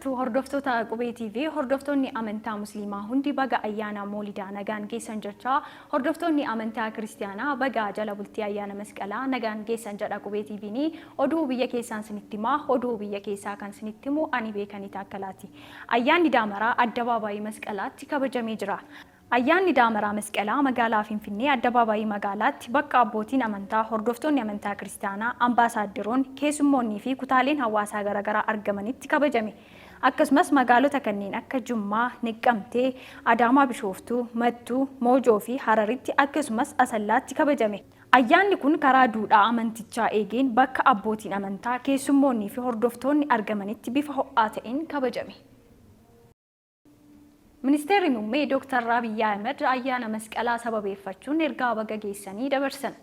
Jirtu hordoftoota Qubee TV, hordoftoonni amantaa Musliimaa hundi baga ayyaana Moolidaa nagaan geessan jechaa, hordoftoonni amantaa Kiristiyaanaa baga jala bultii ayyaana Masqalaa nagaan geessan jedha. Qubee TV'n oduu biyya keessaan sinitti himaa. Oduu biyya keessaa kan sinitti himu ani Beekanii Taakkalaati. Ayyaanni Daamaraa Addabaabaayii Masqalaatti kabajamee jira. Ayyaanni Daamaraa Masqalaa magaalaa Finfinnee Addabaabaayii Magaalaatti bakka abbootiin amantaa, hordoftoonni amantaa Kiristiyaanaa, ambaasaaddaroonni, keessummoonnii fi kutaaleen hawaasaa garaagaraa argamanitti kabajame. Akkasumas magaalota kanneen akka Jimmaa, Neqqamtee, Adaamaa Bishooftuu, Mattuu, Moojoo fi Hararitti akkasumas Asallaatti kabajame. Ayyaanni kun karaa duudhaa amantichaa eegeen bakka abbootiin amantaa, keessummoonnii fi hordoftoonni argamanitti bifa ho'aa ta'een kabajame. Ministeerri Muummee Dooktar Abiy Ahimad ayyaana Masqalaa sababeeffachuun ergaa baga geessanii dabarsan.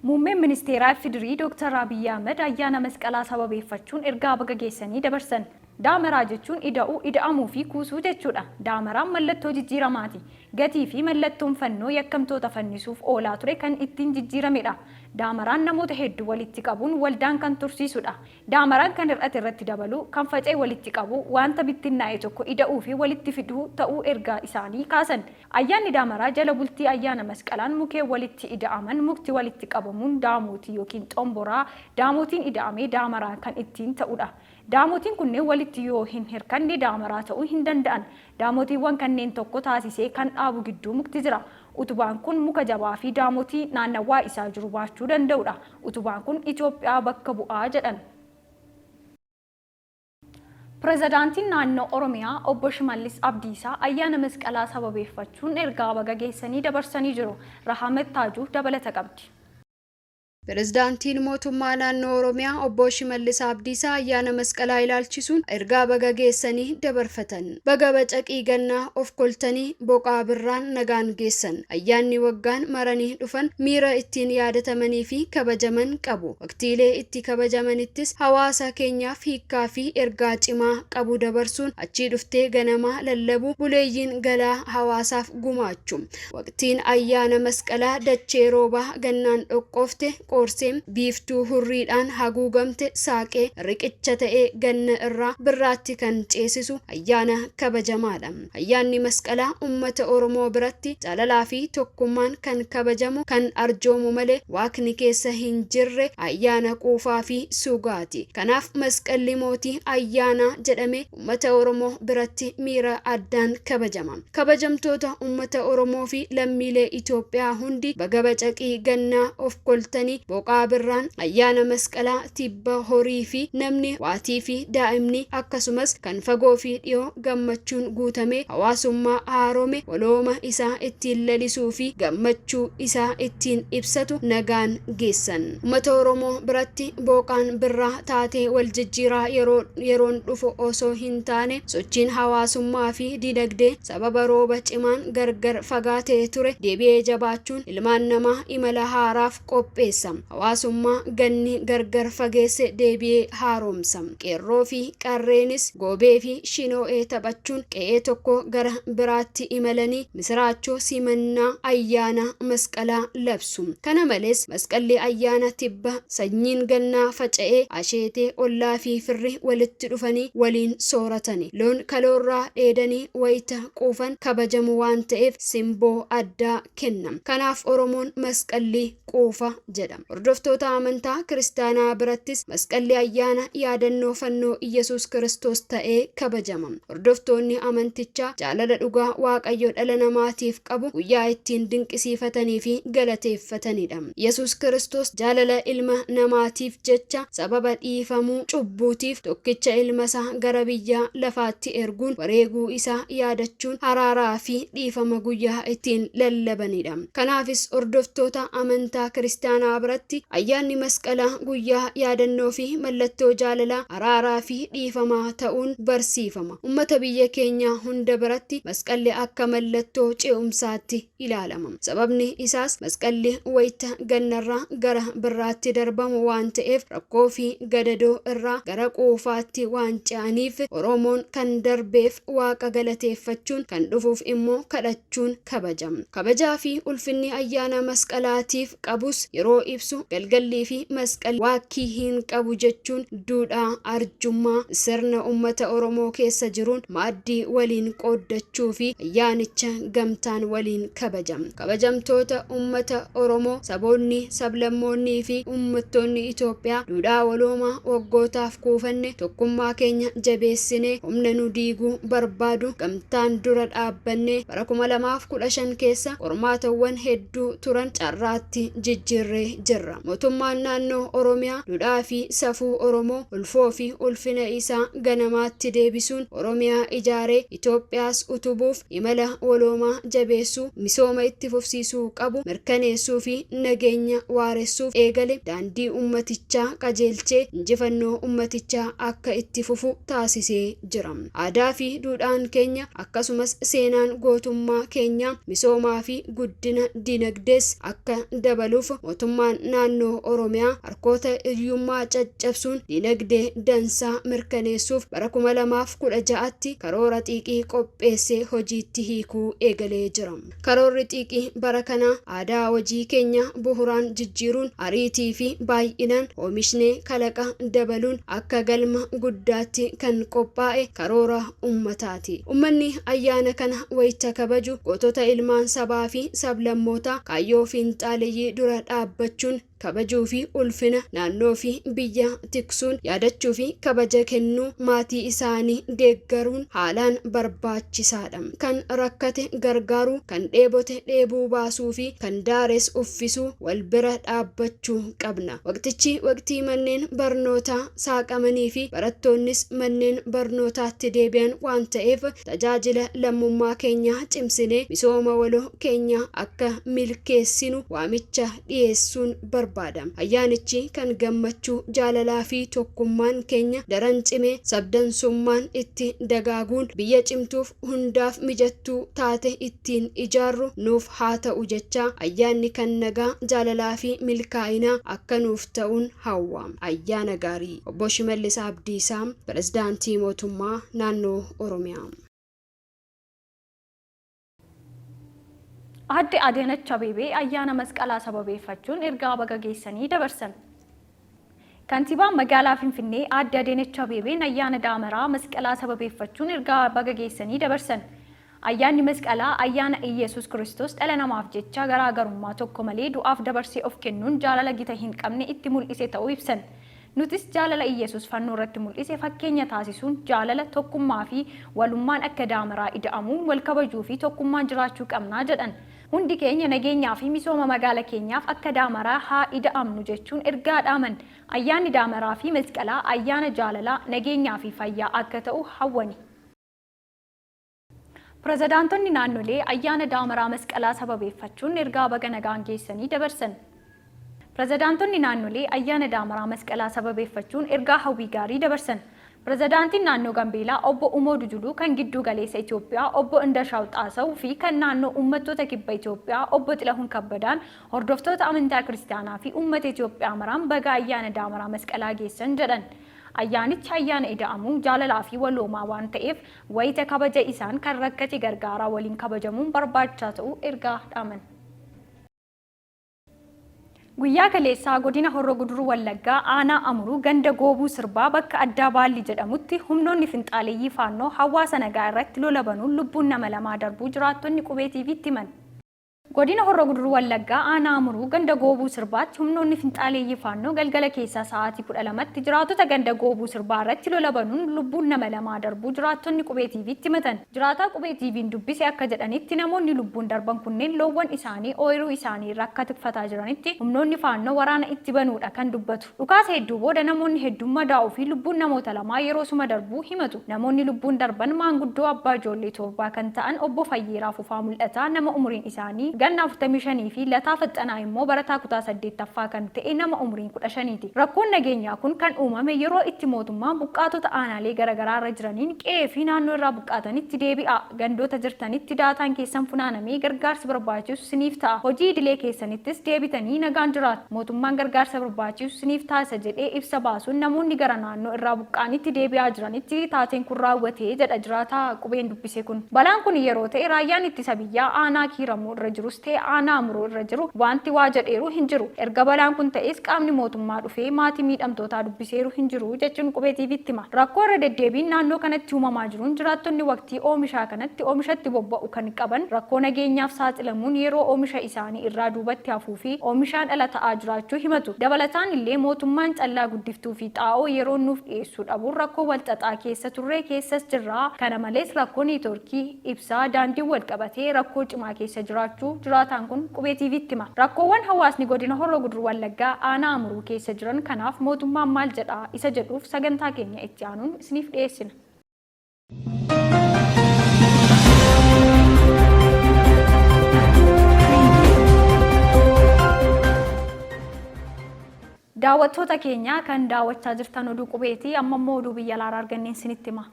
Muummeen Ministeeraa FDRI Dooktar Abiy Ahimad ayyaana Masqalaa sababeeffachuun ergaa baga geessanii dabarsan. Daamaraa jechuun ida'uu, ida'amuu fi kuusuu jechuudha. Daamaraan mallattoo jijjiiramaati. Gatii fi mallattoon fannoo yakkamtoota fannisuuf oolaa ture kan ittiin jijjiiramedha. Daamaraan namoota hedduu walitti qabuun waldaan kan tursiisudha. Daamaraan kan hir'ate irratti dabaluu, kan faca'e walitti qabuu, waanta bittinnaa'e tokko ida'uu fi walitti fiduu ta'uu ergaa isaanii kaasan. Ayyaanni Daamaraa jala bultii ayyaana Masqalaan mukeen walitti ida'aman mukti walitti qabamuun Daamootii yookiin Xomboraa, Daamootiin ida'amee Daamaraa kan ittiin ta'udha. Daamotiin kunneen walitti yoo hin hirkanne Daamaraa ta'uu hin danda'an. Daamotiiwwan kanneen tokko taasisee kan dhaabu gidduu mukti jira. Utubaan kun muka jabaa fi daamotii naannawwaa isaa jiru baachuu danda'udha. Utubaan kun Itoophiyaa bakka bu'a jedhan. Pirezidaantiin Naannoo Oromiyaa Obbo Shimallis Abdiisaa ayyaana Masqalaa sababeeffachuun ergaa baga geessanii dabarsanii jiru. Rahaamat Taajuu dabalata qabdi. Pirezidaantiin Mootummaa Naannoo Oromiyaa Obbo Shimallis Abdiisaa ayyaana Masqalaa ilaalchisuun ergaa baga geessanii dabarfatan. Baga bacaqii gannaa of koltanii boqaa birraan nagaan geessan. Ayyaanni waggaan maranii dhufan miira ittiin yaadatamanii fi kabajaman qabu. Waqtiilee itti kabajamanittis hawaasa keenyaaf hiikkaa fi ergaa cimaa qabu dabarsuun achii dhuftee ganamaa lallabuu buleeyyiin galaa hawaasaaf gumaachu. Waqtiin ayyaana Masqalaa dachee roobaa gannaan dhoqqoofte qoorsee, biiftuu hurriidhaan haguugamte saaqee, riqicha ta'ee ganna irraa birraatti kan ceesisu ayyaana kabajamaadha. Ayyaanni Masqalaa ummata Oromoo biratti jaalalaa fi tokkummaan kan kabajamu, kan arjoomu malee Waaqni keessa hin jirre ayyaana quufaa fi sugaati. Kanaaf Masqalli mootii ayyaanaa jedhamee ummata Oromoo biratti miira addaan kabajama. Kabajamtoota ummata Oromoo fi lammiilee Itoophiyaa hundi baga bacaqii gannaa ofkoltanii boqaa birraan ayyaana Masqalaa tibba horii fi namni, waatii fi daa'imni akkasumas kan fagoo fi dhiyoo gammachuun guutamee hawaasummaa haarome walooma isaa ittiin lalisuu fi gammachuu isaa ittiin ibsatu nagaan geessan. Ummata Oromoo biratti booqaan birraa taatee waljijjiiraa yeroo yeroon dhufu osoo hin taane sochiin hawaasummaa fi dinagdee sababa rooba cimaan gargar fagaatee ture deebi'ee jabaachuun ilmaan namaa imala haaraaf qopheessa. Hawaasummaa ganni gargar fageesse deebi'ee haaromsa. Qeerroo fi qarreenis goobee fi shinoo'ee taphachuun qe'ee tokko gara biraatti imalanii misiraachoo simannaa ayyaana Masqalaa labsu. Kana malees Masqalli ayyaana tibba sanyiin gannaa faca'ee asheetee ollaa fi firri walitti dhufanii waliin sooratani. Loon kaloorraa dheedanii wayita quufan kabajamu waan ta'eef simboo addaa kenna. Kanaaf Oromoon Masqalli quufa jedha. Hordoftoota amantaa Kiristaanaa birattis Masqalli ayyaana yaadannoo fannoo Iyyasuus Kiristoos ta'ee kabajama. Hordoftoonni amantichaa jaalala dhugaa Waaqayyo dhala namaatiif qabu guyyaa ittiin dinqisiifatanii fi galateeffatanidha. Yesuus Kiristoos jaalala ilma namaatiif jecha sababa dhiifamuu cubbuutiif tokkicha ilma isaa gara biyya lafaatti erguun wareeguu isaa yaadachuun araaraa fi dhiifama guyyaa ittiin lallabanidha. Kanaafis hordoftoota amantaa Kiristaanaa biratti ayyaanni Masqalaa guyyaa yaadannoo fi mallattoo jaalalaa, araaraa fi dhiifamaa ta'uun barsiifama. Ummata biyya keenyaa hunda biratti Masqalli akka mallattoo ce'umsaatti ilaalama. Sababni isaas Masqalli wayita gannarraa gara birraatti darbamu waan ta'eef rakkoo fi gadadoo irraa gara quufaatti waan ce'aniif Oromoon kan darbeef Waaqa galateeffachuun kan dhufuuf immoo kadhachuun kabaja. Kabajaa fi ulfinni ayyaana Masqalaatiif qabus yeroo ibsu. ibsu galgallii fi masqalli waakkii hin qabu jechuun duudhaa arjummaa sirna uummata Oromoo keessa jiruun maaddii waliin qooddachuu fi ayyaanicha gamtaan waliin kabajama. Kabajamtoota uummata Oromoo, saboonni, sablammoonnii fi uummattoonni Itoophiyaa duudhaa waloomaa waggootaaf kuufanne tokkummaa keenya jabeessinee humna nu diiguu barbaadu gamtaan dura dhaabbanne bara 2015 keessa qormaatawwan hedduu turan carraatti jijjiirree jirra. Mootummaan naannoo Oromiyaa duudhaa fi safuu Oromoo ulfoo fi ulfina isaa ganamaatti deebisuun Oromiyaa ijaaree Itoophiyaas utubuuf imala waloomaa jabeessuu, misooma itti fufsiisuu qabu mirkaneessuu fi nageenya waaressuuf eegale daandii ummatichaa qajeelchee injifannoo ummatichaa akka itti fufu taasisee jira. Aadaa fi duudhaan keenya akkasumas seenaan gootummaa keenya misoomaa fi guddina dinagdees akka dabaluuf mootummaan naannoo Oromiyaa harkoota hiyyummaa caccabsuun dinagdee dansaa mirkaneessuuf bara 2016tti karoora xiiqii qopheessee hojiitti hiikuu eegalee jira. Karoorri xiiqii bara kanaa aadaa hojii keenya bu'uuraan jijjiiruun ariitii fi baay'inaan oomishnee kalaqa dabaluun akka galma guddaatti kan qophaa'e karoora ummataati. Ummanni ayyaana kana wayita kabaju gootota ilmaan sabaa fi sablammootaa kaayyoo fiinxaaleyyii dura dhaabbachuun kabajuu fi ulfina naannoo fi biyya tiksuun yaadachuu fi kabaja kennuu maatii isaanii deeggaruun haalaan barbaachisaadha. Kan rakkate gargaaruu, kan dheebote dheebuu baasuu fi kan daares uffisuu wal bira dhaabbachuu qabna. Waqtichi waqtii manneen barnootaa saaqamanii fi barattoonnis manneen barnootaatti deebi'an waan ta'eef tajaajila lammummaa keenyaa cimsinee misooma waloo keenya akka milkeessinu waamicha dhiyeessuun barbaada. Ayyaanichi kan gammachuu, jaalalaa fi tokkummaan keenya daran cimee sabdansummaan itti dagaaguun biyya cimtuuf hundaaf mijattuu taate ittiin ijaarru nuuf haa ta'u jecha ayyaanni kan nagaa, jaalalaa fi milkaa'inaa akka nuuf ta'uun hawwa. Ayyaana gaarii. Obbo Shimallis Abdiisaa, Pirezidaantii Mootummaa Naannoo Oromiyaa. Aadde Adaanach Abeebee ayyaana masqalaa sababeeffachuun ergaa baga geessanii dabarsan. Kantiibaan magaalaa Finfinnee Aadde Adaanach Abeebeen ayyaana daamaraa masqalaa sababeeffachuun ergaa baga geessanii dabarsan. Ayyaanni masqalaa ayyaana Iyyasuus Kiristoos dhala namaaf jecha garaagarummaa tokko malee du'aaf dabarsee of kennuun jaalala gita hin qabne itti mul'ise ta'uu ibsan. Nutis jaalala Iyyasuus fannoo irratti mul'ise fakkeenya taasisuun jaalala, tokkummaa fi walummaan akka daamaraa ida'amuun wal kabajuu fi tokkummaan jiraachuu qabnaa jedhan. Hundi keenya nageenyaa fi misooma magaala keenyaaf akka daamaraa haa ida'amnu jechuun ergaa dhaaman. Ayyaanni daamaraa fi masqalaa ayyaana jaalalaa, nageenyaa fi fayyaa akka ta'u hawwani. Pirezidaantonni naannolee ayyaana daamaraa masqalaa sababeeffachuun ergaa baga nagaan geessanii dabarsan. Pirezidaantonni naannolee ayyaana daamaraa masqalaa sababeeffachuun ergaa hawwii gaarii dabarsan. Pirezidaantiin naannoo Gambeelaa obbo Umood Ujuluu, kan gidduu galeessa Itoophiyaa obbo Indashaaw Xaasaw fi kan naannoo uummattoota kibba Itoophiyaa obbo Xilahun Kabbadaan hordoftoota amantaa kiristaanaa fi uummata Itoophiyaa maraan baga ayyaana daamaraa masqalaa geessan jedhan. Ayyaanichi ayyaana ida'amuu, jaalalaa fi waloomaa waan ta'eef wayita kabaja isaan kan rakkate gargaaraa waliin kabajamuun barbaachisaa ta'uu ergaa dhaaman. Guyyaa kaleessaa godina Horro Guduruu Wallaggaa aanaa Amuruu ganda Goobuu Sirbaa bakka addaa Baalli jedhamutti humnoonni finxaaleyyii Faannoo hawaasa nagaa irratti lola banuun lubbuun nama lamaa darbuu jiraattonni Qubee TVtti himan. Godina Horro Guduruu Wallaggaa aanaa Amuruu ganda Goobuu Sirbaatti humnoonni finxaaleeyyii Faannoo galgala keessaa sa'aatii 12tti jiraattota ganda Goobuu Sirbaa irratti lola banuun lubbuun nama lamaa darbuu jiraattonni Qubee TVtti himatan. Jiraataa Qubee TVn dubbise akka jedhanitti namoonni lubbuun darban kunneen loowwan isaanii ooyiruu isaanii irra akka tikfataa jiranitti humnoonni Faannoo waraana itti banuudha kan dubbatu. Dhukaasa hedduu booda namoonni hedduun madaa'uu fi lubbuun namoota lamaa yeroosuma darbuu himatu. Namoonni lubbuun darban maanguddoo abbaa ijoollee torbaa kan ta'an obbo Fayyeeraa Fufaa Mul'ataa nama umuriin isaanii ganna 45 fi Lataa Faxxanaa immoo barataa kutaa 8ffaa kan ta'e nama umuriin 15ti. Rakkoon nageenyaa kun kan uumame yeroo itti mootummaan buqqaatota aanaalee garagaraa irra jiraniin qe'ee fi naannoo irraa buqqaatanitti deebi'aa, gandoota jirtanitti daataan keessan funaanamee gargaarsi barbaachisu siniif ta'a, hojii idilee keessanittis deebitanii nagaan jiraattu, mootummaan gargaarsa barbaachisu siniif taasisa jedhee ibsa baasuun namoonni gara naannoo irraa buqqa'anitti deebi'aa jiranitti taateen kun raawwate jedha jiraataa Qubeen dubbise kun. Balaan kun yeroo ta'e raayyaan ittisa biyyaa aanaa Kiiramuu irra jirus Gudurus ta'e aanaa Amuruu irra jiru wanti waa jedheeru hin jiru. Erga balaan kun ta'es qaamni mootummaa dhufee maatii miidhamtootaa dubbiseeru hin jiru jechuun Qubee TVtti hima. Rakkoo irra deddeebiin naannoo kanatti uumamaa jiruun jiraattonni waqtii oomishaa kanatti oomishatti bobba'u kan qaban rakkoo nageenyaaf saaxilamuun yeroo oomisha isaanii irraa duubatti hafuu fi oomishaan ala ta'aa jiraachuu himatu. Dabalataan illee mootummaan callaa guddiftuu fi xaa'oo yeroon nuuf dhiyeessuu dhabuun rakkoo walxaxaa keessa turre keessas jirra. Kana malees rakkoo neetwoorkii, ibsaa, daandiin walqabatee rakkoo cimaa keessa jiraachuu jiraataan kun Qubee TVtti hima. Rakkoowwan hawaasni godina Horroo Guduruu Wallaggaa aanaa Amuruu keessa jiran kanaaf mootummaan maal jedha isa jedhuuf sagantaa keenya itti aanuun isiniif dhiyeessina. Daawwattoota keenya kan daawwachaa jirtan oduu Qubeeti. Amma immoo oduu biyya alaaraa arganneen isinitti hima.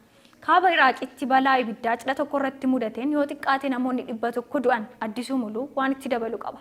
Kaaba Iraaqitti balaa ibiddaa cidha tokko irratti mudateen yoo xiqqaate namoonni 100 du'an. Addisuu Muluu waan itti dabalu qaba.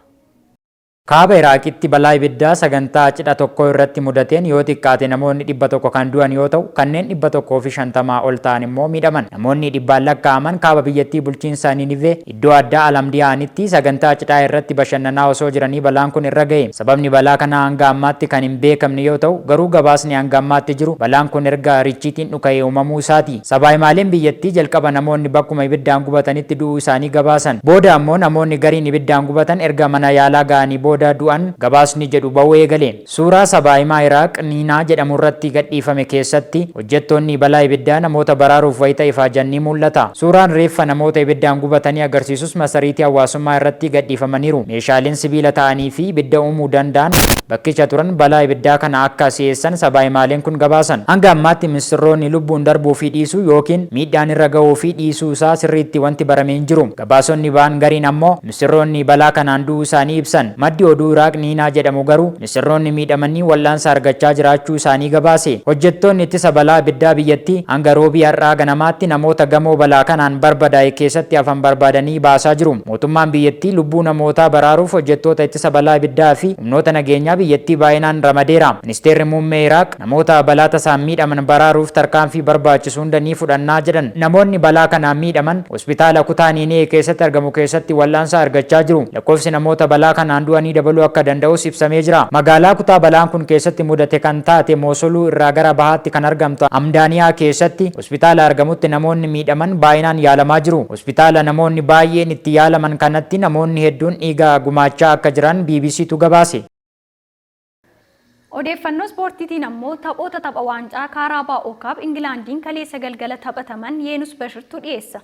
Kaaba Iraaqitti balaa ibiddaa sagantaa cidha tokkoo irratti mudateen yoo xiqqaate namoonni 100 kan du'an yoo ta'u, kanneen 150 ol ta'an immoo miidhaman. Namoonni dhibbaan lakkaa'aman kaaba biyyattii bulchiinsa Niniveh iddoo addaa Al-Hamdiyaanitti sagantaa cidhaa irratti bashannanaa osoo jiranii balaan kun irra gahe. Sababni balaa kanaa hanga ammaatti kan hin beekamne yoo ta'u, garuu gabaasni hanga ammaatti jiru balaan kun erga richiitiin dhuka'ee uumamuu isaati. Sabaa-himaaleen biyyattii jalqaba namoonni bakkuma ibiddaan gubatanitti du'uu isaanii gabaasan. Booda ammoo namoonni gariin ibiddaan gubatan erga mana yaalaa ga'anii booda du'an gabaasni jedhu ba'uu eegale. Suuraa sabaa-himaa Iraaq Niinaa jedhamurratti gadhiifame keessatti hojjettoonni balaa ibiddaa namoota baraaruuf wayita ifaajan ni mul'ata. Suuraan reeffa namoota ibiddaan gubatanii agarsiisus masariitii hawaasummaa irratti gadhiifamaniiru. Meeshaaleen sibiila ta'anii fi ibidda uumuu danda'an bakkicha turan balaa ibiddaa kana akka si'eessan sabaa-himaaleen kun gabaasan. Hanga ammaatti misirroonni lubbuun darbuu fi dhiisuu ykn miidhaan irra gahuu fi dhiisuu isaa sirriitti wanti barame hin jiru. Gabaasonni ba'an gariin ammoo misirroonni balaa kanaan du'uu isaanii ibsan. Maddi oduu Iraaq Niinaa jedhamu garuu misirroonni miidhamanii wal'aansa argachaa jiraachuu isaanii gabaase. Hojjettoonni ittisa balaa ibiddaa biyyattii hanga Roobii har'aa ganamaatti namoota gamoo balaa kanaan barbadaa'e keessatti hafan barbaadanii baasaa jiru. Mootummaan biyyattii lubbuu namootaa baraaruuf hojjettoota ittisa balaa ibiddaa fi humnoota nageenyaa biyyattii baay'inaan ramadeera. Ministeerri Muummee Iraaq namoota balaa tasaan miidhaman baraaruuf tarkaanfii barbaachisu hunda ni fudhanna jedhan. Namoonni balaa kanaan miidhaman hospitaala kutaa Niinee keessatti argamu keessatti wal'aansa argachaa jiru. Lakkoofsi namoota balaa kanaan du'anii dabaluu akka danda'us ibsamee jira. Magaalaa kutaa balaan kun keessatti mudate kan taate Moosoluu irraa gara bahaatti kan argamtu Amdaaniyaa keessatti hospitaala argamutti namoonni miidhaman baay'inaan yaalamaa jiru. Hospitaala namoonni baay'een itti yaalaman kanatti namoonni hedduun dhiiga gumaachaa akka jiran BBCtu gabaase. Odeeffannoo ispoortiitiin ammoo taphoota tapha waancaa Kaaraabaa'oo Kaap Ingilaandiin kaleessa galgala taphataman Yeenus Bashirtu dhiyeessa.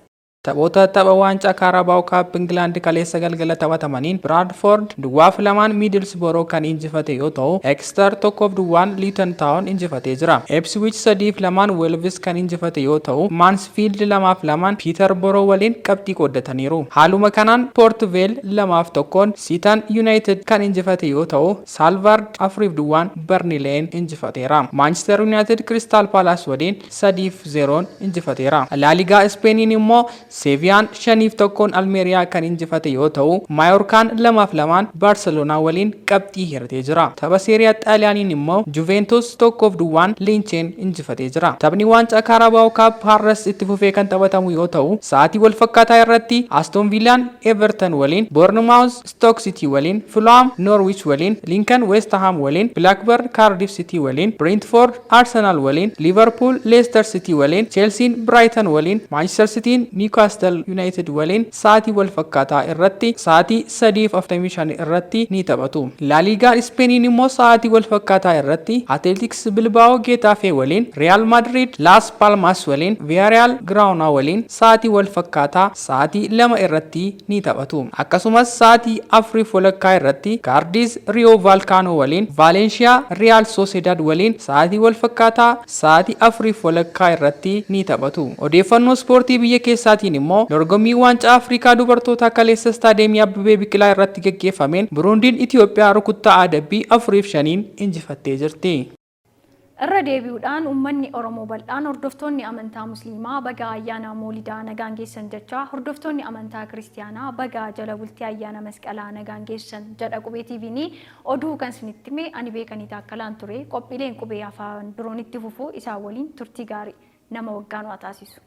Taphoota tapha waancaa Kaaraabaa'oo Kaap Ingilaand kaleessa galgala taphatamaniin Biraadfoord duwwaaf 2n Miidilsboroo kan injifate yoo ta'u, Ekstar 1f duwwaan Luutan Taawon injifatee jira. Epswiich 3f 2n Weelvis kan injifate yoo ta'u, Maansfiild 2f 2n Piitarboroo waliin qabxii qooddataniiru. Haaluma kanaan Poort Veel 2f 1n Siitan Yuunaayitid kan injifate yoo ta'u, Saalvaard 4f duwwaan Barnileen injifateera. Maanchister Yuunaayitid Kiristaal Paalaas waliin 3 fi 0n injifateera. Laaligaa Ispeeniin immoo Seeviyaan 5 fi 1n Almeeriyaa kan injifate yoo ta'u, Maayoorkaan 2 fi 2n Baarseloonaa waliin qabxii hiratee jira. Tapha Seeriyaa Xaaliyaaniin immoo Juuveentus 1 fi duwwaan Leencheen injifatee jira. Taphni waancaa Kaaraabaa'oo Kaap har'as itti fufee kan taphatamu yoo ta'u, sa'aatii walfakkaataa irratti Astoon Viilaan Everton waliin, Boornimaawuz Stoke City waliin, Fulham Norwich waliin, Lincoln West Ham waliin, Blackburn Cardiff City waliin, Brentford Arsenal waliin, Liverpool Leicester City waliin, Chelsean Brighton waliin, Manchester Cityn Newcastle United waliin sa'aatii wal fakkaataa irratti sa'aatii 3:45 irratti ni taphatu. La Liga Ispeeniin immoo sa'aatii wal fakkaataa irratti Athletics Bilbao Getafe waliin, Real Madrid Las Palmas waliin, Villarreal Girona waliin sa'aatii wal fakkaataa sa'aatii 2 irratti ni taphatu. Akkasumas sa'aatii 4f walakkaa irratti Kaardiz Riyoo Vaalkaanoo waliin, Vaalenshiyaa Riyaal Soosedaad waliin sa'aatii walfakkaataa sa'aatii 4f walakkaa irratti ni taphatu. Odeeffannoo ispoortii biyya keessaatiin immoo dorgommii Waancaa Afrikaa dubartootaa kaleessa Istaadiyeemii Abbabee Biqilaa irratti gaggeeffameen Buruundiin Itiyoophiyaa rukuttaa adabbii 4 fi 5n injifattee jirti. Irra deebi'uudhaan uummanni Oromoo bal'aan hordoftoonni amantaa Musliimaa baga ayyaana Moolidaa nagaan geessan jechaa hordoftoonni amantaa Kiristiyaanaa baga jala bultii ayyaana Masqalaa nagaan geessan jedha Qubee TV'n oduu kan isinitti hime ani Beekanii Taakkalaan ture qophiileen Qubee afaan biroon itti fufu isaan waliin turtii gaarii nama waggaa nu haa taasisu.